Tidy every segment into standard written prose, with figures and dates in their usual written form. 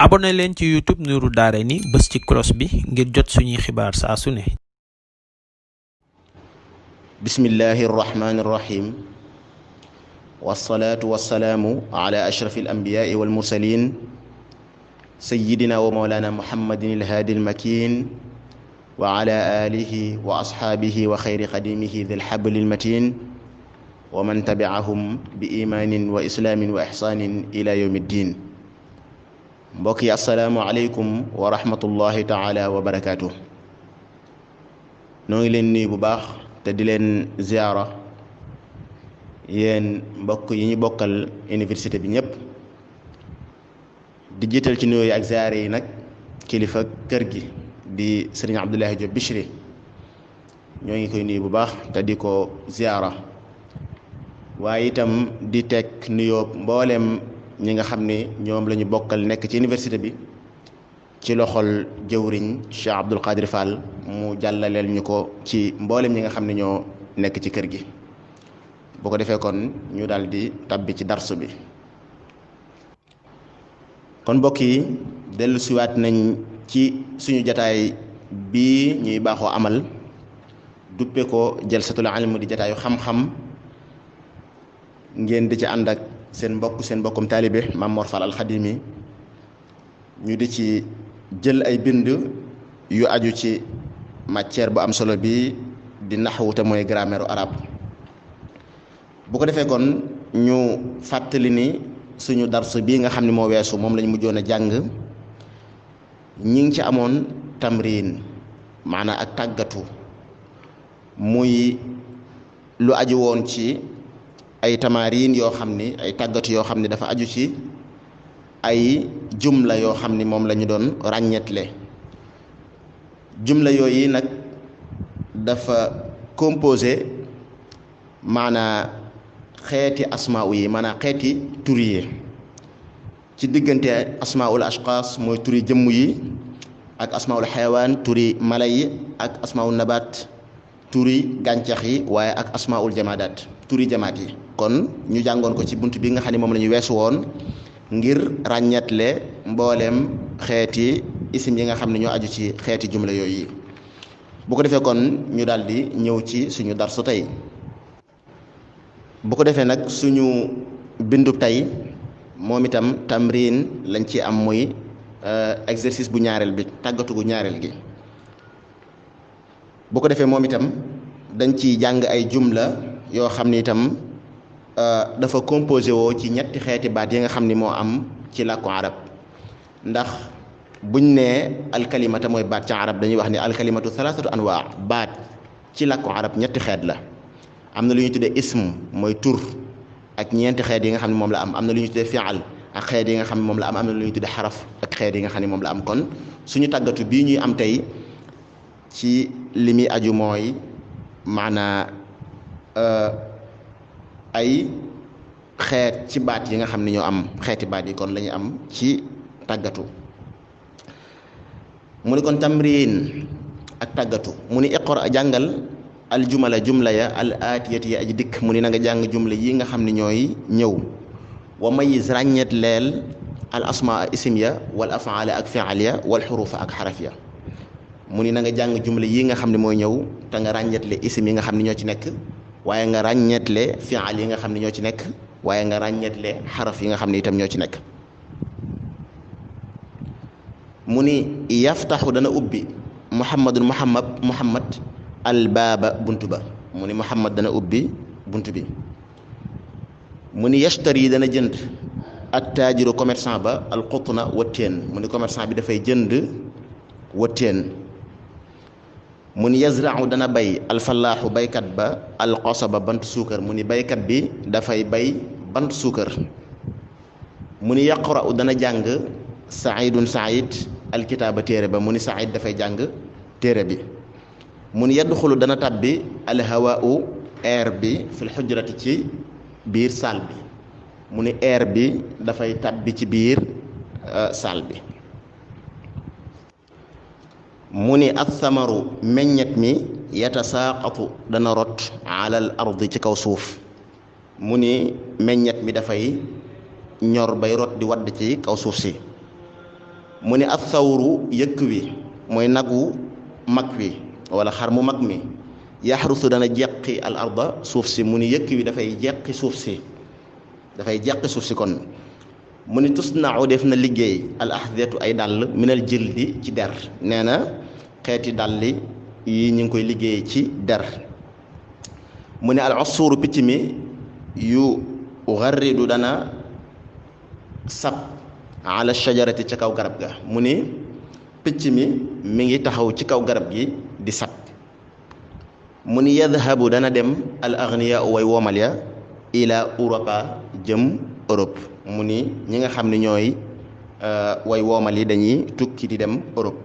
abonné leen ci YouTube Nourou Darayni bës ci cloche bi ngir jot suñuy xibaar saa su ne. bismillahi irrahmani irrahim wassalaatu wassalaamu ala ashrafi alambiyaai walmursalin sayidina wa mawlana muhammadin alhaadi almakin wa ala alihi wa ashaabihi wa xayri qadimihi dil habli almatin wa man tabiahum bi imaanin wa islaamin wa ixsaanin ila yawmi ddin. mbokk yi assalaamu aleykum wa rahmatullahi taala wa barakaatu. noo ngi leen nuyu bu baax te di leen ziyaara yéen mbokk yi ñu bokkal université bi ñëpp di jiital ci nuyoo yi ak ziyaare yi nag kilifa kër gi di sëriñ Abdoulaye Diop Bichri ñoo ngi koy nuyu bu baax te di ko ziyaara waaye itam di teg nuyoo mbooleem ñi nga xam ne ñoom la ñu bokkal nekk ci université bi ci loxol jëwriñ Cheikh Abdoul Qadir Fall mu jàllaleel ñu ko ci mboolem ñi nga xam ne ñoo nekk ci kër gi. bu ko defee kon ñu daal di tabbi ci darsu bi. kon mbokk yi dellu siwaat nañ ci suñu jataay bii ñuy baaxoo amal duppe ko jalsatul ilm di jataayu xam-xam ngeen di ci ànd ak seen mbokkum taalibe Mame Mor Fall Al-Khadimi ñu di ci jël ay bind yu aju ci matière bu am solo bi di naxwu te mooy grammaire arabe. bu ko defee kon ñu fàttali ni suñu dars bii nga xam ne moo weesu moom lañ mujjoon a jàng ñi ngi ci amoon tamrin maanaam ak tàggatu muy lu aju woon ci ay tamarin yoo xam ni ay tàggatu yoo xam ne dafa aju ci ay jumla yoo xam ni moom la ñu doon ràññetle. jumla yooyu nag dafa composé maanaa xeeti asmaaw yi maanaa xeeti tur yi ci diggante asmaul ashxaas mooy turi jëmm yi ak asmaul xayawaan turi mala yi ak asmaul nabaat turi gàncax yi waaye ak asmaul jamaadaat turi jamaat yi. kon ñu jàngoon ko ci bunt bi nga xam ne moom la ñu weesu woon ngir ràññetle mbooleem xeeti isim yi nga xam ne ñoo aju ci xeeti jumla yooyu. bu ko defee kon ñu daal di ñëw ci suñu darsu tey. bu ko defee nag suñu bindu tey moom itam tamrin lañ ci am muy exercice bu ñaareel bi tàggatu gu ñaareel gi. bu ko defee moom itam dañ ci jàng ay jumla yoo xam ni itam dafa composé woo ci ñetti xeeti baat yi nga xam ni moo am ci làkku arab. ndax buñ ne alkalimata mooy baat ci arab dañuy wax ni alkalimatu thalathatu anwaa baat ci làkku arab ñetti xeet la. am na lu ñuy tuddee ism mooy tur ak ñeenti xeet yi nga xam ne moom la am na lu ñuy tuddee fi'al ak xeet yi nga xam ne moom la am na lu ñuy tuddee xaraf ak xeet yi nga xam ne moom la am. kon suñu tàggatu bii ñuy am tey ci li muy aju mooy maanaa ay xeet ci baat yi nga xam ne ñoo am xeeti baat yi kon la ñu am ci tàggatu. mu ni kon tamrin ak tàggatu mu ni iqra jàngal al jumala jumla ya al aatiyati ya aji dikk mu ni na nga jàng jumla yi nga xam ne ñooy ñëw. wa mayiz ràññeet leel al asmaa isim ya wal afaala ak fi'al ya wal xurufa ak xaraf ya. mu ni na nga jàng jumla yi nga xam ne mooy ñëw te nga ràññeetle isim yi nga xam ne ñoo ci nekk waaye nga ràññeetle fi'al yi nga xam ne ñoo ci nekk waaye nga ràññeetle xaraf yi nga xam ne itam ñoo ci nekk. mu ni yaftaxu dana ubbi muhammad al baaba bunt ba. mu ni muhammad dana ubbi bunt bi. mu ni yashtari dana jënd at taajiru commerçant ba al qutna wëtteen. mu ni commerçant bi dafay jënd wëtteen. mu ni yazra'u dana bay al fallaaxu baykat ba al qasaba bant suukar. mu ni baykat bi dafay bay bant suukar. mu ni yaqra'u dana jàng saidun said alkitaaba téere ba. mu ni said dafay jàng téere bi. mu ni yadxulu dana tàbbi alhawaau air bi fil xujrati ci biir saal bi. mu ni air bi dafay tàbbi ci biir saal bi. mu ni athamaru meññet mi yatasaaqatu dana rot alal ardi ci kaw suuf. mu ni meññet mi dafay ñor bay rot di wadd ci kaw suuf si. mu ni athawru yëkk wi mooy nagu mag wi wala xar mu mag mi yaxrusu dana jeqi al arda suuf si mu ni yëkk wi dafay jeqi suuf si kon mu ni tusnau def na liggéey al ahdiyatu ay dàll minal jildi ci der nee na xeeti dàlli yi ñu ngi koy liggéey ci der mu ne al usuru picc mi yu garridu dana sab ala shajarati ca kaw garab ga mu ni picc mi ngi taxaw ci kaw garab gi di sab mu ni yadhabu dana dem al agniya way woomal ya ila Europa jëm Europe mu ni ñi nga xam ne ñooy way woomal yi dañuy tukki di dem Europe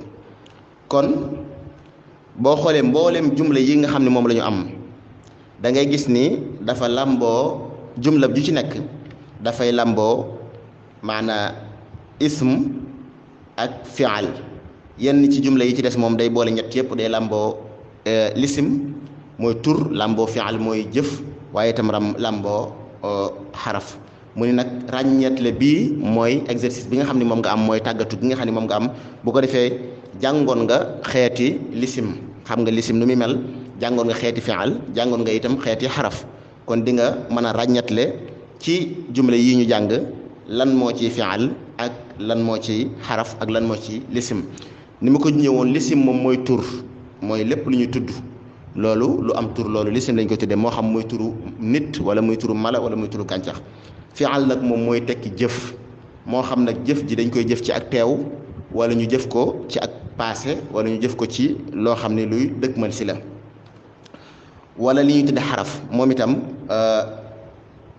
kon boo xoolee mboolem jumla yi nga xam ne moom la ñu am da ngay gis ni dafa lamboo jumla ju ci nekk dafay lamboo maanaa ism ak fi'al yenn ci jumla yi ci des moom day boole ñett yëpp day lamboo lisim mooy tur lamboo fi'al mooy jëf waaye itam lamboo xaraf mu ni nag ràññeetle bii mooy exercice bi nga xam ne moom nga am mooy tàggatu gi nga xam ne moom nga am bu ko defee jàngoon nga xeeti lisim xam nga lisim nu muy mel jàngoon nga xeeti fi'al jàngoon nga itam xeeti xaraf kon di nga mën a ràññeetle ci jumla yi ñu jàng lan moo ci fi'al ak lan moo ci xaraf ak lan moo ci lisim ni ma ko ñëwoon lisim moom mooy tur mooy lépp lu ñu tudd loolu lu am tur loolu lisim lañ ko tuddee moo xam muy turu nit wala muy turu mala wala muy turu gàncax fi'al nag moom mooy tekki jëf moo xam nag jëf ji dañ koy jëf ci ak teew wala ñu jëf ko ci ak passé wala ñu jëf ko ci loo xam ne luy dëkkmal si la wala li ñuy tudde xaraf moom itam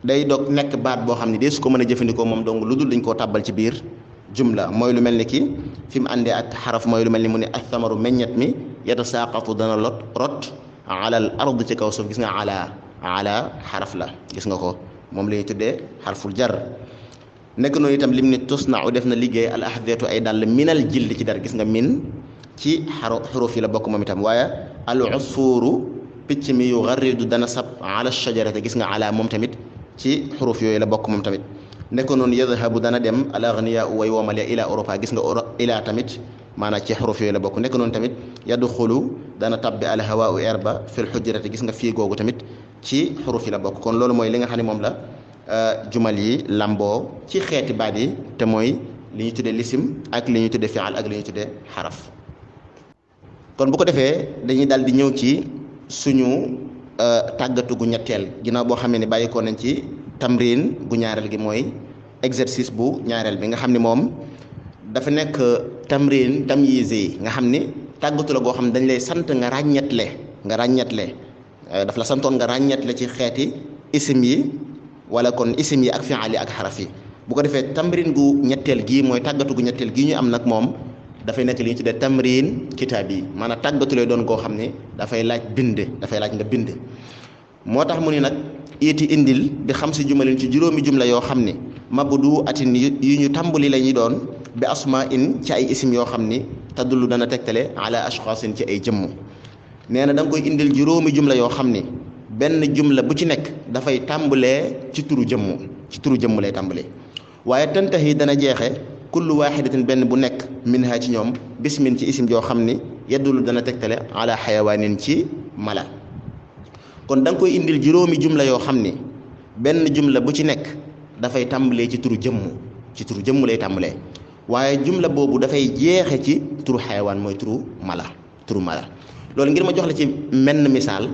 day doog nekk baat boo xam ne dee su ko mën a jëfandikoo moom donc lu dul dañ koo tàbbal ci biir jumla mooy lu mel ni ki fi mu àndee ak xaraf mooy lu mel ni mu ne athamaru meññet mi yatasaqatu dana rot alal ard ci kaw suuf gis nga ala xaraf la gis nga ko moom la ñuy tuddee xarful jar nekk noonu itam lim ni tusnau def na liggéey al ahdiyatu ay dàll minal jildi ci der gis nga min ci xuruf yi la bokk moom itam waaye al usfuru picc mi yu garridu dana sab ala shajarati gis nga ala moom tamit ci xuruf yooyu la bokk moom tamit nekk noonu yadhabu dana dem al aghniya way woomal ya ila Europa gis nga ila tamit maanaam ci xuruf yooyu la bokk nekk noonu tamit yadxulu dana tabbi al hawaau air ba fil xujrati gis nga fii googu tamit ci xuruf yi la bokk kon loolu mooy li nga xam ne moom la jumal yi lamboo ci xeeti baat yi te mooy li ñu tuddee lisim ak li ñu tuddee fi'al ak li ñu tuddee xaraf kon bu ko defee dañuy daal di ñëw ci suñu tàggatu gu ñetteel ginnaaw boo xamee ne bàyyi ko nañ ci tamrin gu ñaareel gi mooy exercice bu ñaareel bi nga xam ne moom dafa nekk tamrin tamyizi nga xam ni tàggatu la goo xam ne dañ lay sant nga ràññetle daf la santoon nga ràññetle ci xeeti isim yi wala kon isim yi ak fi'al yi ak xaraf yi bu ko defee tamrin gu ñetteel gii mooy tàggatu gu ñetteel gii ñu am nag moom dafay nekk li ñu tuddee tamrin kitaab yi maanaam tàggatu lay doon koo xam ne dafay laaj nga bind moo tax mu ni nag iiti indil bi xam si jumalin ci juróomi jumla yoo xam ne mabdu atin yu ñu tàmbali la ñuy doon bi asma in ci ay isim yoo xam ni tadullu dana tegtale ala ashxaasin ci ay jëmm nee na da nga koy indil juróomi jumla yoo xam ni benn jumla bu ci nekk dafay tàmbalee ci turu jëmm lay tàmbalee waaye tantahi dana jeexe kullu waaxidatin benn bu nekk minha ci ñoom bismin ci isim joo xam ni yadullu dana tegtale ala xayawaanin ci mala kon da nga koy indil juróomi jumla yoo xam ni benn jumla bu ci nekk dafay tàmbalee ci turu jëmm lay tàmbalee waaye jumla boobu dafay jeexe ci turu xayawaan mooy turu mala loolu ngir ma jox la ci menn misaal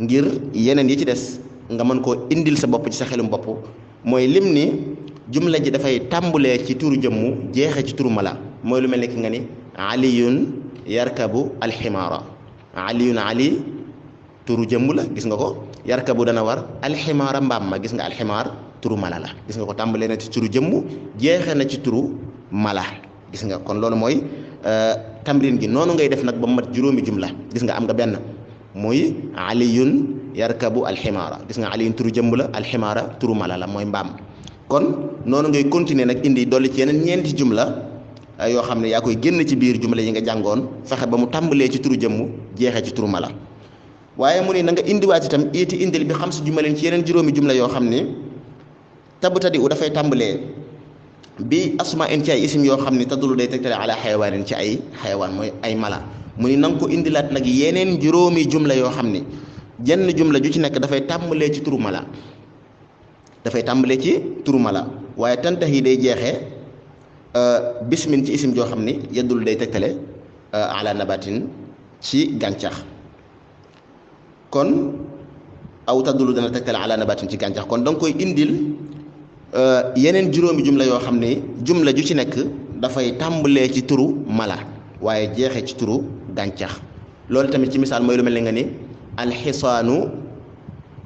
ngir yeneen yi ci des nga mën koo indil sa bopp ci sa xelum bopp mooy lim ni jumla ji dafay tàmbalee ci turu jëmm jeexe ci turu mala mooy lu mel ni ki nga ni aliyun yarkabu alximaara ali turu jëmm la gis nga ko yarkabu dana war alximaara mbaam ma gis nga alximaar turu mala la gis nga ko tàmbalee na ci turu jëmm jeexe na ci turu mala gis nga kon loolu mooy tamrin gi noonu ngay def nag ba mat juróomi jumla gis nga am nga benn muy aliyun yarkabu alximaara gis nga aliyun turu jëmm la alximaara turu mala la mooy mbaam kon noonu ngay continuer nag indi dolli ci yeneen ñeenti jumla yoo xam ne yaa koy génn ci biir jumla yi nga jàngoon fexe ba mu tàmbalee ci turu jëmm jeexee ci turu mala waaye mu ne na nga indiwaat itam iiti indil bi xam si jumaleen ci yeneen juróomi jumla yoo xam ni tabtadi u dafay tàmbalee bi asma in ci ay isim yoo xam ne tadulu day tegtale ala xayawaanin ci ay xayawaan mooy ay mala mu ni nanga ko indilaat nag yeneen juróomi jumla yoo xam ne jenn jumla ju ci nekk dafay tàmbalee ci turu mala waaye tantax yi day jeexee bismin ci isim joo xam ni yeddul day tegtale ala nabatin ci gàncax kon aw tadulu dana tegtale ala nabatin ci gàncax kon da nga koy indil yeneen juróomi jumla yoo xam ne jumla ju ci nekk dafay tàmbalee ci turu mala waaye jeexee ci turu gàncax loolu tamit ci misaal mooy lu mel ne nga ni alxisaanu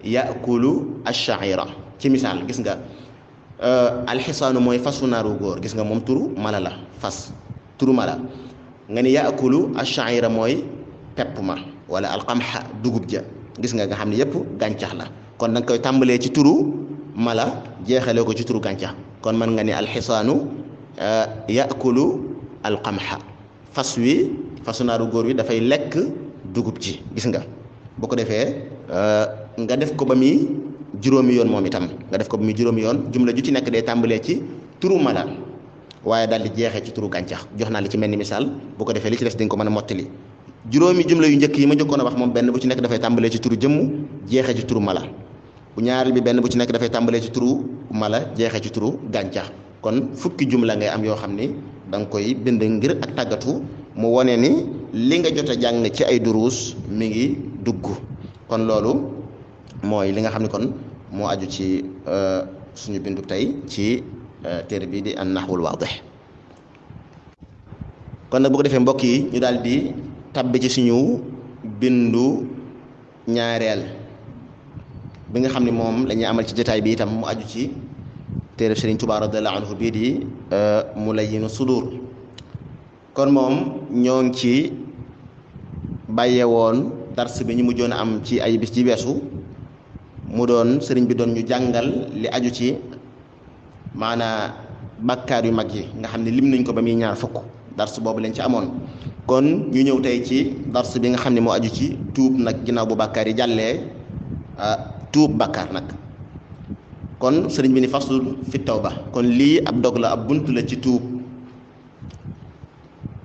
yakulu ash-sha'ira ci misaal gis nga alxisaanu mooy fasu naaru góor gis nga moom turu mala la fas turu mala nga ni yakulu ash-sha'ira mooy pepp ma wala alqamha dugub ja gis nga xam ne yépp gàncax la kon da nga koy tàmbalee ci turu mala jeexale ko ci turu gàncax kon mën nga ni alxisaanu yakulu alqamha fasu naaru góor wi dafay lekk dugub ji gis nga boo ko defee nga def ko ba muy juróomi yoon moom itam nga def ko ba muy juróomi yoon jumla ju ci nekk day tàmbalee ci turu mala waaye daal di jeexee ci turu gàncax jox naa li ci mel ni misaal boo ko defee li ci des di nga ko mën a mottali juróomi jumla yu njëkk yi ma jëkkoon a wax moom benn bu ci nekk dafay tàmbalee ci turu jëmm jeexee ci turu mala bu ñaareel bi benn bu ci nekk dafay tàmbalee ci turu mala jeexee ci turu gàncax kon fukki jumla ngay am yoo xam ni da nga koy bind ngir ak tàggatu mu wone ni li nga jot a jàng ci ay duruus mi ngi dugg kon loolu mooy li nga xam ne kon moo aju ci suñu bindu tey ci téere bi di an-nahwul waadih kon nag bu ko defee mbokk yi ñu daal di tabbi ci suñu bindu ñaareel bi nga xam ne moom la ñuy amal ci jotaay bi itam mu aju ci téere Sëriñ Tuubaa radiyallaahu anhu bii di Mulayyinu Sudur kon moom ñoo ngi ci bàyyee woon dars bi ñu mujjoon a am ci ay bis ci weesu mu doon sëriñ bi doon ñu jàngal li aju ci maanaa bàkkaar yu mag yi nga xam ne lim nañ ko ba muy ñaar fukk dars boobu lañ ci amoon kon ñu ñëw tey ci dars bi nga xam ne moo aju ci tuub nag ginnaaw bu bàkkaar yi jàllee tuub bàkkaar nag kon sëriñ bi ni faslun fi tawba kon lii ab dog la ab bunt la ci tuub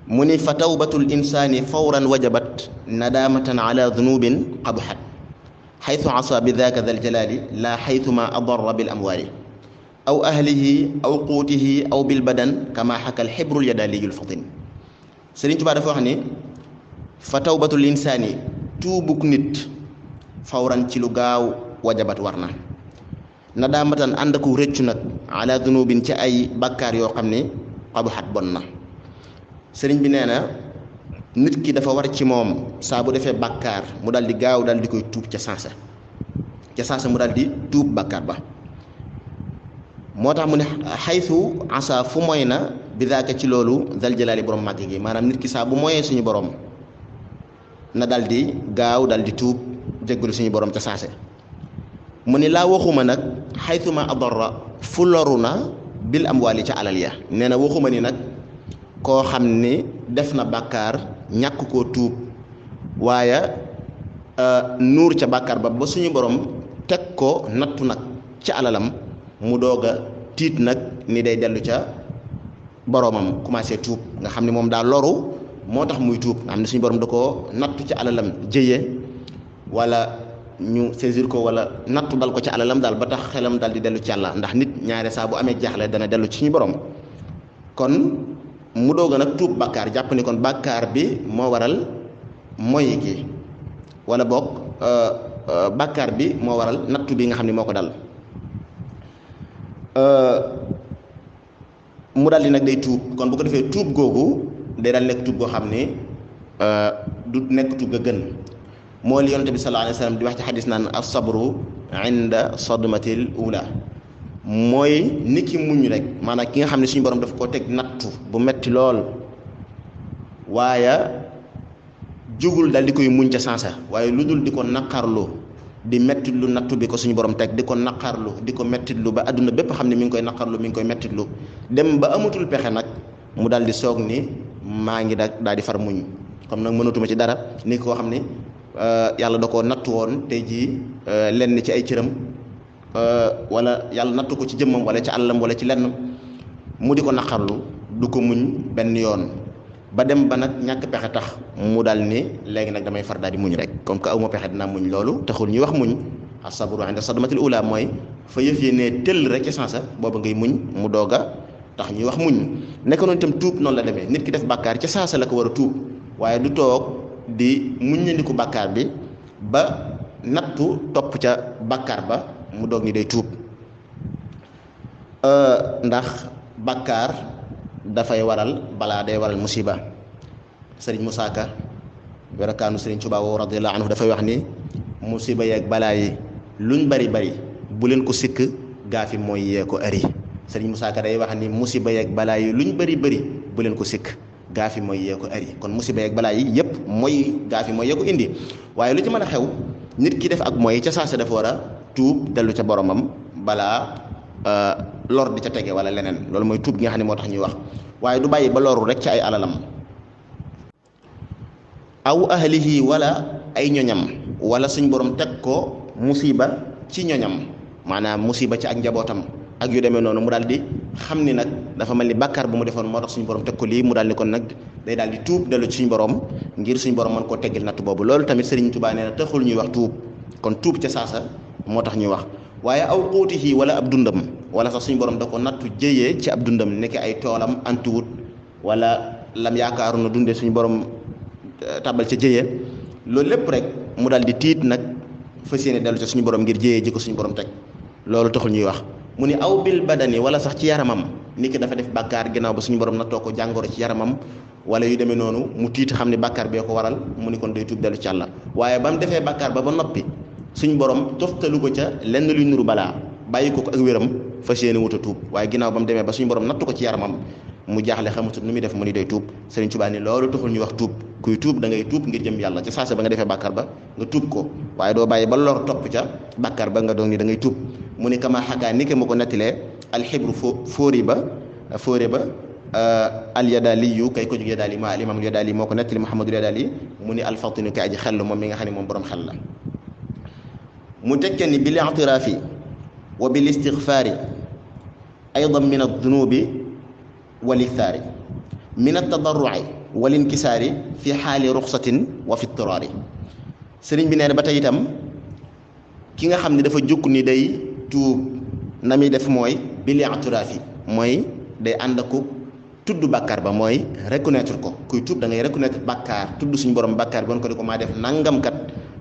mu ni fa tawbatul insaani fawran wajabat nadamatan ala dunubin qabuhat xaytu asa bi daaka dal jalaali laa xaytuma adarra bil amwaali aw ahlihi aw quutihi aw bil badan kama xakal xibrul yadaliyul fatin Sëriñ Tuubaa dafa wax ni fa tawbatul insaani tuubuk nit fawran ci lu gaaw wajabat war na nadaamatan ànd ak rëccu nag ala dunubin ci ay bakkaar yoo xam ne qabuhat bon na sëriñ bi nee na nit ki dafa war ci moom saa bu defee bakkaar mu daal di gaaw daal di koy tuub ca sansa mu daal di tuub bakkaar ba moo tax mu ne xaytu asa fu moy na bi daaka ci loolu dal jalaali borom màgg gi maanaam nit ki saa bu moyee suñu borom na daal di gaaw daal di tuub jéggalu suñu borom ca sanse mu ni laa waxuma nag xaytuma adarra fu loru na bil amwaali ca alal ya nee na waxuma ni nag koo xam ni def na bàkkaar ñàkk koo tuub waaye nuur ca bàkkaar ba suñu borom teg ko nattu nag ci alalam mu doog a tiit nag ni day dellu ca boromam commencé tuub nga xam ni moom daa loru moo tax muy tuub nga xam ne suñu borom da koo nattu ci alalam jëye wala ñu saisir ko wala nattu dal ko ci alalam daal ba tax xelam dal di dellu ci yàlla ndax nit ñaare saa bu amee jaaxle dana dellu ci suñu borom kon mu doog a nag tuub bàkkaar jàpp ni kon bàkkaar bi moo waral moy gi wala boog bàkkaar bi moo waral nattu bi nga xam ne moo ko dal mu daal di nag day tuub kon bu ko defee tuub googu day daal nekk tuub goo xam ne du nekk tuub ga gën moo li yonent bi sallallahu alayhi wa sallam di wax ci xadis naan as-sabru inda sadmatil ula mooy nit ki muñ rek maanaam ki nga xam ne suñu borom daf koo teg nattu bu metti lool waaye jugul dal di koy muñ ca sansa waaye lu dul di ko naqarlu di mettitlu nattu bi ko suñu borom teg di ko naqarlu di ko mettitlu ba adduna bépp xam ne mi ngi koy naqarlu mi ngi koy mettitlu dem ba amatul pexe nag mu daal di soog ni maa ngi daal di far muñ comme nag mënatuma ci dara ni koo xam ne yàlla da koo nattu woon tey jii lenn ci ay cëram wala yàlla nattu ko ci jëmmam wala ci àllam wala ci lenn mu di ko naqarlu du ko muñ benn yoon ba dem ba nag ñàkk pexe tax mu dal ni léegi nag damay far daal di muñ rek comme que awma pexe dinaa muñ. loolu taxul ñuy wax muñ. as-sabru inda sadmatil ula mooy fa yëf yi ne tëll rek ci sansa booba ngay muñ mu doog a tax ñuy wax muñ. nekk noonu itam tuub noonu la demee nit ki def bàkkaar ca sansa la ko war a tuub waaye du toog di muññandiku bàkkaar bi ba nattu topp ca bàkkaar ba mu doog ni day tuub. ndax bàkkaar dafay waral balaa day waral musiba. sëriñ Musaa Ka werakaanu sëriñ Tuubaa woo radiyallahu anhu dafay wax ni musiba yeeg balaa yi luñ bari bari bu leen ko sikk gaafi mooy yee ko ari. sëriñ Musaa Ka day wax ni musiba yeeg balaa yi luñ bari bari bu leen ko sikk gaafi mooy yee ko ari. kon musiba yeeg balaa yi yépp mooy gaafi mooy yee ko indi waaye lu ci mën a xew nit ki def ak mooy ca saasa dafa war a tuub dellu ca boromam balaa lor di ca tege wala leneen. loolu mooy tuub gi nga xam ne moo tax ñuy wax waaye du bàyyi ba loru rek ci ay alalam aw ahlihi wala ay ñoñam wala suñ borom teg ko musiba ci ñoñam maanaam musiba ci ak njabootam ak yu demee noonu mu daal di xam ni nag dafa mel ni bàkkaar bu mu defoon moo tax suñu borom teg ko lii mu daal di kon nag day daal di tuub dellu ci suñu borom ngir suñu borom mën koo teggil natt boobu. loolu tamit Sëriñ Tuubaa nee na taxul ñuy wax tuub kon tuub ca saasa moo tax ñuy wax waaye aw quutihi wala ab dundam wala sax suñu borom da ko nattu jëyee ci ab dundam nekk ay toolam antuwut wala lam yaakaaru na dundee suñu borom tàbbal ca jëyee loolu lépp rek mu daal di tiit nag fas yéene dellu ca suñu borom ngir jëyee ji ko suñu borom teg. loolu taxul ñuy wax mu ni aw bil badani wala sax ci yaramam nit ki dafa def bàkkaar ginnaaw ba suñu borom nattoo ko jàngoro ci yaramam wala yu demee noonu mu tiit xam ne bàkkaar bee ko waral mu ni kon day tuub dellu ci Yàlla waaye ba mu defee bàkkaar ba noppi suñu borom toftalu ko ca lenn luy nuru balaa bàyyi ko ak wéram fas yéene wut a tuub waaye ginnaaw ba mu demee ba suñu borom nattu ko ci yaramam mu jaaxle xamatut nu muy def mu ni day tuub. Sëriñ Tuubaa ni loolu taxul ñuy wax tuub kuy tuub da ngay tuub ngir jëm Yàlla ca saasa ba nga defee bàkkaar ba nga tuub ko waaye doo bàyyi ba lor topp ca bàkkaar ba nga doon ni da ngay tuub. mu ni kama xakaa ni ke ma ko nettilee alxibru fóori ba alyadaliyu kay ko jóg yadaali ma alimaamul yadaali moo ko nettali Muhammadul Yadaali mu ni alfatinu kay aji xel moom mi nga xam ne moom borom xel la. mu tekke ni bil i'tiraafi wa bil istigfaari aydan min ad-dunubi wal iktaari min at-tadarru'i wal inkisaari fi xaali ruxsatin wa fi ittiraari. sëriñ bi nee na ba tey itam ki nga xam ne dafa jukk ni day tuub na muy def mooy bil i'tiraafi mooy day ànd ak tudd bàkkaar ba mooy reconnaître ko. kuy tuub da ngay reconnaître bàkkaar tudd suñu borom bàkkaar bi ko di ko maa def nangam kat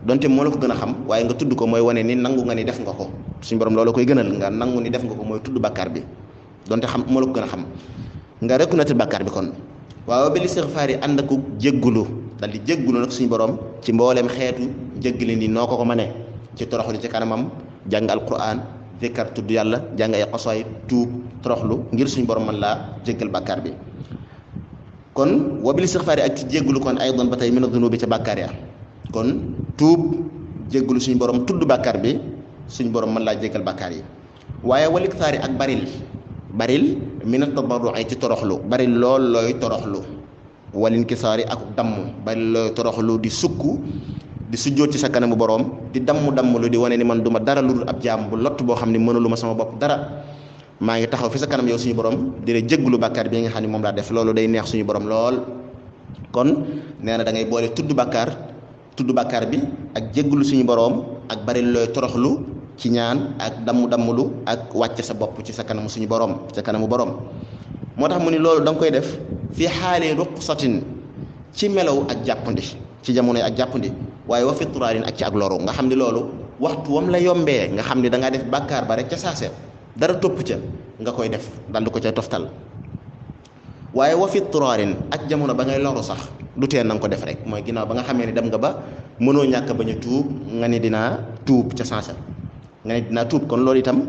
donte moo la ko gën a xam waaye nga tudd ko mooy wane ni nangu nga ni def nga ko suñu borom loolu koy gënal nga nangu ni def nga ko mooy tudd bàkkaar bi donte xam moo la ko gën a xam nga reconnaître bàkkaar bi kon. waaw bil istighfaar yi ànd ak jéggulu dal di jéggulu nag suñu borom ci mbooleem xeetu jéggale ni noo ko ko mënee ci toroxlu ci kanamam jàng alquran zikkar tudd yàlla jàng ay xasaayid tuub toroxlu ngir suñu borom mën laa jéggal bàkkaar bi. kon wa bil istighfaar yi ak ci jéggulu kon ay doon ba tey mina dunubi ca bàkkaar ya kon tuub jéggulu suñu borom tudd bàkkaar bi suñu borom mën laa jéggal bàkkaar yi. waaye wal iktaar yi ak baril mina tadarru ay ci toroxlu baril lool looy toroxlu wal inkisaar yi ak damm baril looy toroxlu di sukk di sujjóot ci sa kanamu boroom di damm lu di wane ni man duma dara lu dul ab jaam bu lott boo xam ne mënulu ma sama bopp dara maa ngi taxaw fi sa kanam yow suñu borom di la jéggulu bàkkaar bi nga xam ne moom laa def loolu day neex suñu borom lool. kon nee na da ngay boole tudd bàkkaar bi ak jéggulu suñu borom ak bari looy toroxlu ci ñaan ak dammulu ak wàcce sa bopp ci sa kanamu suñu borom sa kanamu borom. moo tax mu ni loolu da nga koy def fi xaali ruqsatin ci melaw ak jàppandi ci jamonoy ak jàppandi waaye wa fi turaarin ak ci ak loru nga xam ni loolu waxtu wam la yombee nga xam ni da ngaa def bàkkaar ba rek ca saase dara topp ca nga koy def dal di ko ca toftal. waaye wa fi turaarin ak jamono ba ngay loru sax du tee na nga ko def rek mooy ginnaaw ba nga xamee ni dem nga ba mënoo ñàkk bañ a tuub nga ni dinaa tuub ca saase nga ni dinaa tuub kon loolu itam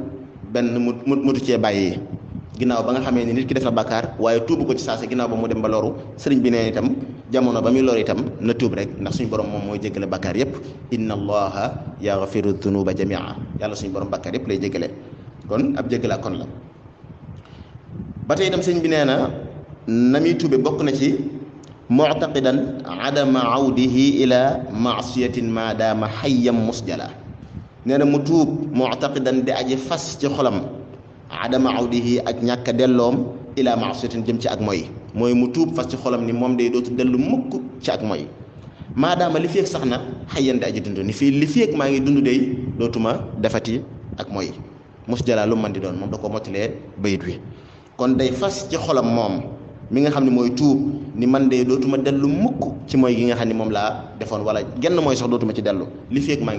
benn mutu cee bàyyi ginnaaw ba nga xamee ni nit ki def na bàkkaar waaye tuubu ko ci saase ginnaaw ba mu dem ba loru sëriñ bi nee itam jamono ba muy lor itam na tuub rek ndax suñu borom moom mooy jéggale bàkkaar yépp inna allaha yaghfiru dhunuba jamia yàlla suñu borom bàkkaar yépp lay jéggale kon ab jéggale kon la. ba tey itam sëriñ bi nee na muy tuube bokk na ci mu'taqidan adama awdihi ila ma'siyatin ma daama hayyam musjala nee na mu tuub mu'taqidan di aji fas ci xolam adama awdihi ak ñàkk delloom ila ma'siyatin jëm ci ak mooy mooy mu tuub fas ci xolam ni moom day dootu dellu mukk ci ak mooy maadaama li feek sax na xayyan di aji dund ni fii li feek maa ngi dund day dootuma defati ak mooy mos jalaa lu man di doon moom da ko mottalee bayit wi kon day fas ci xolam moom mi nga xam ne mooy tuub ni man de dootuma dellu mukk ci mooy gi nga xam ne moom laa defoon wala genn mooy sax dootuma ci dellu li feek maa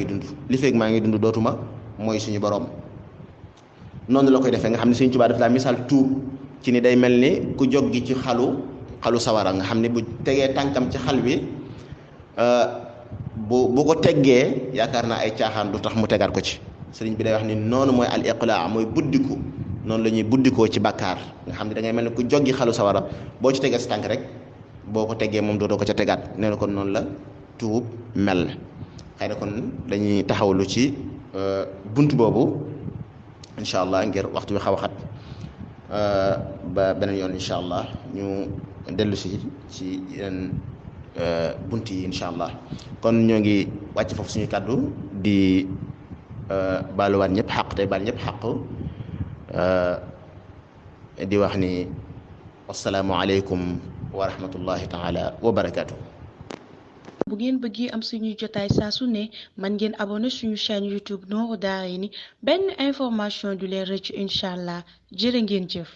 ngi dund dootuma mooy suñu borom noonu la koy defee nga xam ne Sëriñ Tuubaa daf laa misaal tuub ci ni day mel ni ku jog gi ci xalu sawara nga xam ne bu tegee tànkam ci xal wi bu ko teggee yaakaar naa ay caaxaan du tax mu tegaat ko ci sëriñ bi day wax ni noonu mooy al iqlaa mooy buddiku noonu la ñuy buddikoo ci bàkkaar nga xam ne da ngay mel ni ku joggi xalu sawara boo ci tegee sa tànk rek boo ko teggee moom dootoo ko ca tegaat nee na kon noonu la tuub mel xëy na kon dañuy taxawlu ci bunt boobu incha allah ngir waxtu bi xaw a xat ba beneen yoon incha allah ñu dellu si ci yeneen bunt yi incha allah kon ñoo ngi wàcc foofu suñu kàddu di baaluwaat ñëpp xaq tey baal ñëpp xaq di wax ni assalaamu aleykum wa rahmatullahi taala wa barakaatu. bu ngeen bëggee am suñuy jotaay saa su ne man ngeen abonné suñu chaîne YouTube Nourou Darayni benn information du leen rëcc incha allah jërë ngeen jëf.